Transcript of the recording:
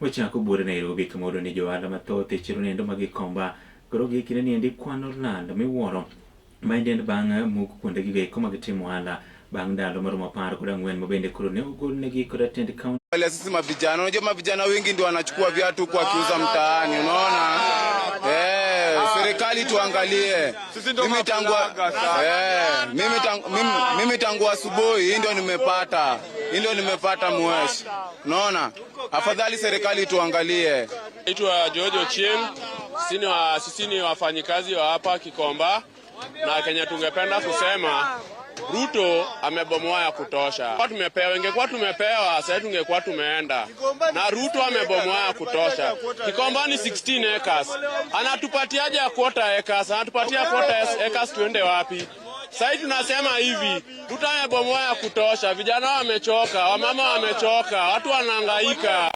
Wachako buore Nairobi kama ni johala mathoth e chiro nendo mag Gikomba koro gi kinde niendi kwano lal miwuoro maendi en bang' muk kuonde gigo eko mag timo ohala bang' ndalo maromo 14 mabende koro ne ogolnegi kod tend kaunti. Wale sisi mavijana, unajua mavijana wengi ndio wanachukua viatu huku wakiuza mtaani, unaona? Eh, serikali tuangalie. Mimi tangu asubuhi hii ndio nimepata. Hii ndio nimepata mwesh. Unaona? Afadhali serikali tuangalie. Naitwa Jojo Chien. Sisi ni wafanyikazi wa hapa Gikomba na Kenya, tungependa kusema Ruto amebomoa ya kutosha. Kwa tumepewa, ingekuwa tumepewa sasa tungekuwa tumeenda. Na Ruto amebomoa ya kutosha. Gikomba ni 16 acres. Anatupatiaje ya quarter acres? Anatupatia quarter acres tuende wapi? Sasa tunasema hivi, Ruto amebomoa ya kutosha. Vijana wamechoka, wamama wamechoka, watu wanahangaika.